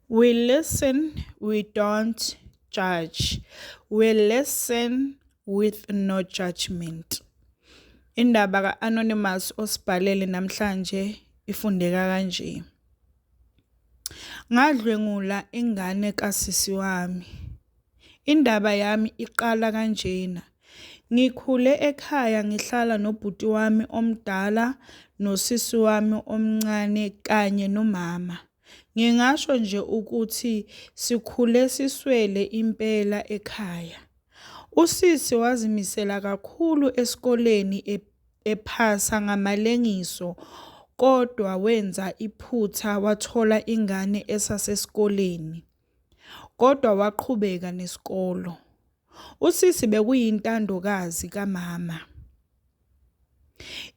We listen, we don't judge. We listen with no judgment. Indaba ka-Anonymous osibhalele namhlanje ifundeka kanje. Ngadlwengula ingane kasisi wami. Indaba yami iqala kanjena. Ngikhule ekhaya ngihlala nobhuti wami omdala nosisi wami omncane kanye nomama. Ngingasho nje ukuthi sikhule siswele impela ekhaya. Usisi wazimisela kakhulu esikoleni ephasa ngamalengiso kodwa wenza iphutha wathola ingane esasesikoleni. Kodwa waqhubeka nesikolo. Usisi bekuyintandokazi kamama.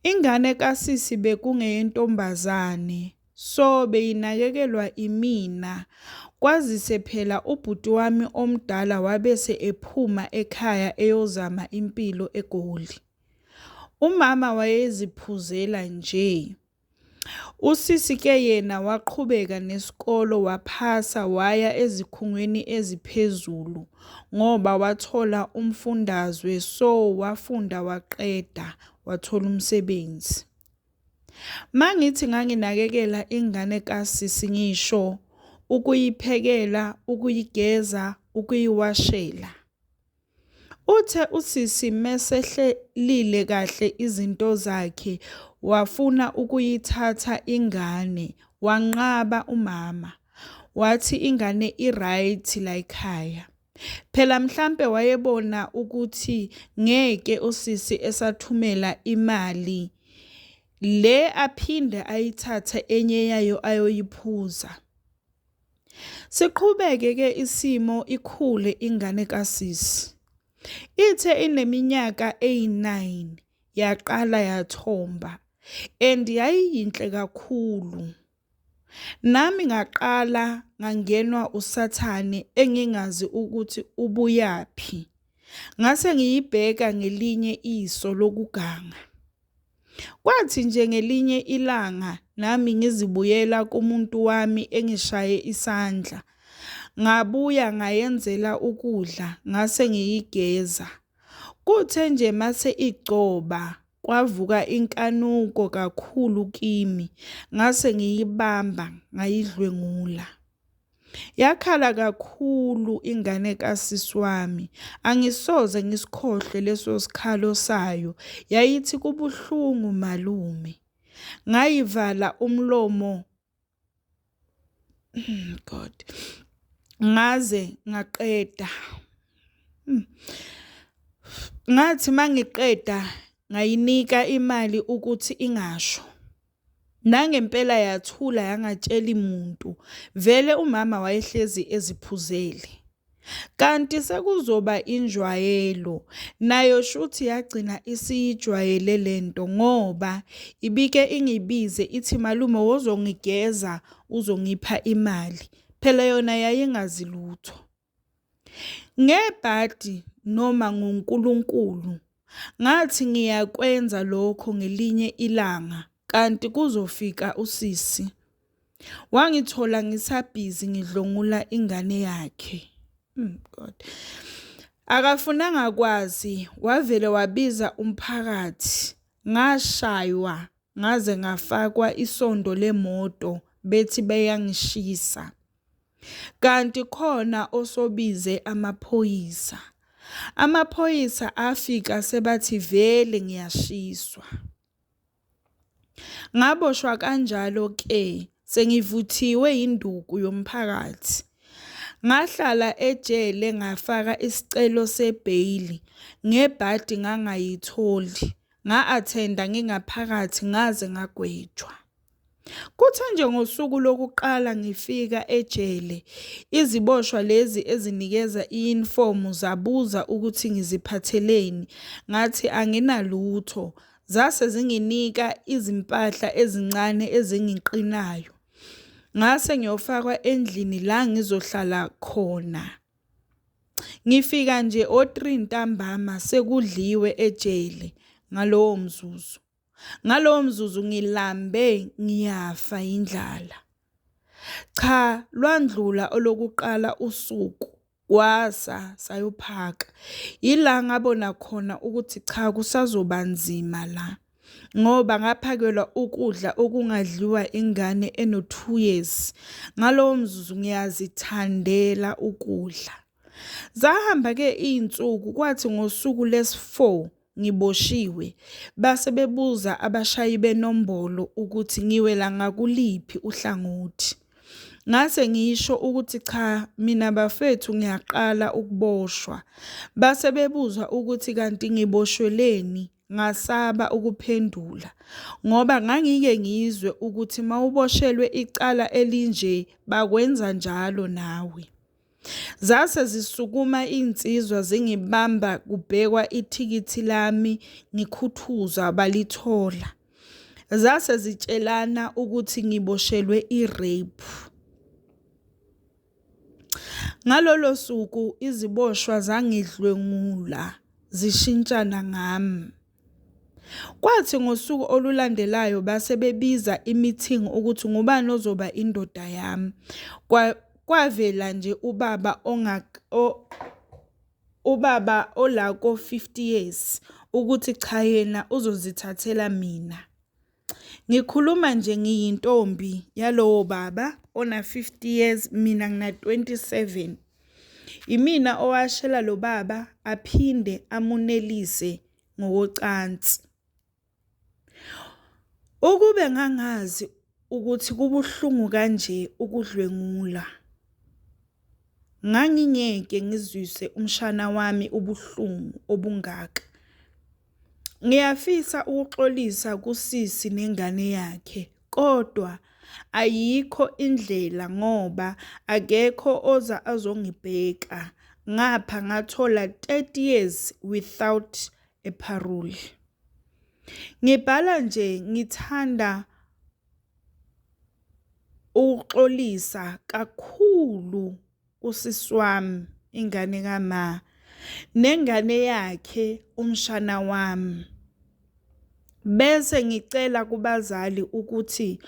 Ingane kasisi bekungeyentombazane so beyinakekelwa imina kwazise phela ubhuti wami omdala wabese ephuma ekhaya eyozama impilo eGoli. Umama wayeziphuzela nje. Usisi ke yena waqhubeka nesikolo waphasa waya ezikhungweni eziphezulu ngoba wathola umfundazwe so wafunda waqeda wathola umsebenzi. Mangithi nganginakekela ingane kasisi ngisho ukuyiphekela, ukuyigeza, ukuyiwashela. Uthe usisi mesehlelile kahle izinto zakhe wafuna ukuyithatha ingane wanqaba umama. Wathi ingane i-right layikhaya. Phela mhlampe wayebona ukuthi ngeke usisi esathumela imali le aphinde ayithathe enye yayo ayoyiphuza. Siqhubeke ke isimo ikhule ingane kasisi. Ithe ineminyaka eyi-9 yaqala yathomba and yayiyinhle kakhulu. Nami ngaqala ngangenwa usathane engingazi ukuthi ubuyaphi. Ngase ngiyibheka ngelinye iso lokuganga. Kwathi nje ngelinye ilanga nami ngizibuyela kumuntu wami engishaye isandla. Ngabuya ngayenzela ukudla ngase ngiyigeza. Kuthe nje mase igcoba kwavuka inkanuko kakhulu kimi ngase ngiyibamba ngayidlwengula. Yakhala kakhulu ingane kasisi wami. Angisoze ngisikhohlwe leso sikhalo sayo. Yayithi kubuhlungu malume. Ngayivala umlomo God. Ngaze ngaqeda. Ngathi mangiqeda ngayinika imali ukuthi ingasho. Nangempela yathula yangatsheli muntu. Vele umama wayehlezi eziphuzele. Kanti sekuzoba injwayelo nayo shuthi yagcina isiyijwayele lento ngoba ibike ingibize ithi malume wozongigeza uzongipha imali. Phela yona yayingazi lutho. Ngebhadi noma ngoNkulunkulu ngathi ngiyakwenza lokho ngelinye ilanga kanti kuzofika usisi. Wangithola ngisabhizi ngidlongula ingane yakhe. God. Akafunanga kwazi wavele wabiza umphakathi ngashaywa ngaze ngafakwa isondo lemoto bethi beyangishisa. Kanti khona osobize amaphoyisa. Amaphoyisa afika sebathi vele ngiyashiswa. Ngaboshwa kanjalo ke sengivuthiwe yinduku yomphakathi. Ngahlala ejele ngafaka isicelo sebheyili ngebhadi ngangayitholi. Nga-athenda ngingaphakathi ngaze ngagwetshwa. Kuthe nje ngosuku lokuqala ngifika ejele, iziboshwa lezi ezinikeza iyunifomu zabuza ukuthi ngiziphatheleni, ngathi anginalutho. Zase zinginika izimpahla ezincane ezingiqinayo. Ngase ngiyofakwa endlini la ngizohlala khona. Ngifika nje o-3 ntambama sekudliwe ejele ngalowo mzuzu. Ngalowo mzuzu ngilambe ngiyafa yindlala. Cha, lwandlula olokuqala usuku kwasa sayophaka. Yila ngabona khona ukuthi cha kusazoba nzima la ngoba ngaphakelwa ukudla okungadliwa ingane eno-2 years. Ngalowo mzuzu ngiyazithandela ukudla. Zahamba-ke iy'nsuku kwathi ngosuku lesi-4 ngiboshiwe base bebuza abashayi benombolo ukuthi ngiwela ngakuliphi uhlangothi. Ngase ngisho ukuthi cha mina bafethu ngiyaqala ukuboshwa. Base bebuza ukuthi kanti ngiboshweleni ngasaba ukuphendula ngoba ngangike ngizwe ukuthi mawuboshelwe icala elinje bakwenza njalo nawe. Zase zisukuma iy'nsizwa zingibamba kubhekwa ithikithi lami ngikhuthuzwa balithola. Zase zitshelana ukuthi ngiboshelwe i-rape. Ngalolo suku iziboshwa zangidlwengula zishintshana ngami. Kwathi ngosuku olulandelayo base bebiza i-meeting ukuthi ngubani ozoba indoda yami. Kwavela nje ubaba ubaba ola ko-50 years ukuthi cha yena uzozithathela mina. Ngikhuluma nje ngiyintombi yalowo baba ona-50 years mina ngina-27. Imina owashela lo baba aphinde amunelise ngokocansi. Ukube ngangazi ukuthi kubuhlungu kanje ukudlwengula, ngangingeke ngizwise umshana wami ubuhlungu obungaka. Ngiyafisa ukuxolisa kusisi nengane yakhe kodwa ayikho indlela ngoba akekho oza azongibheka ngapha ngathola 30 years without a parole. Ngibhala nje ngithanda ukuxolisa kakhulu kusisi wami ingane kama nengane yakhe umshana wami. Bese ngicela kubazali ukuthi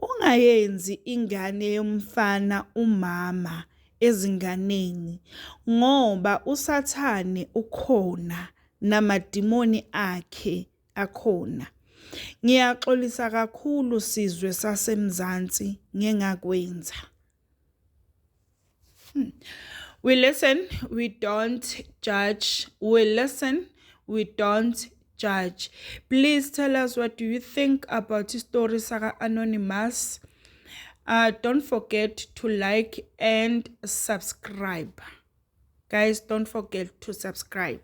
ungayenzi ingane yomfana umama ezinganeni ngoba usathane ukhona namadimoni akhe akhona. Ngiyaxolisa kakhulu sizwe saseMzansi ngengakwenza. We listen, we don't judge. We listen, we don't judge. Please tell us what do you think about story saka Anonymous. Don't forget to like and subscribe. Guys, don't forget to subscribe.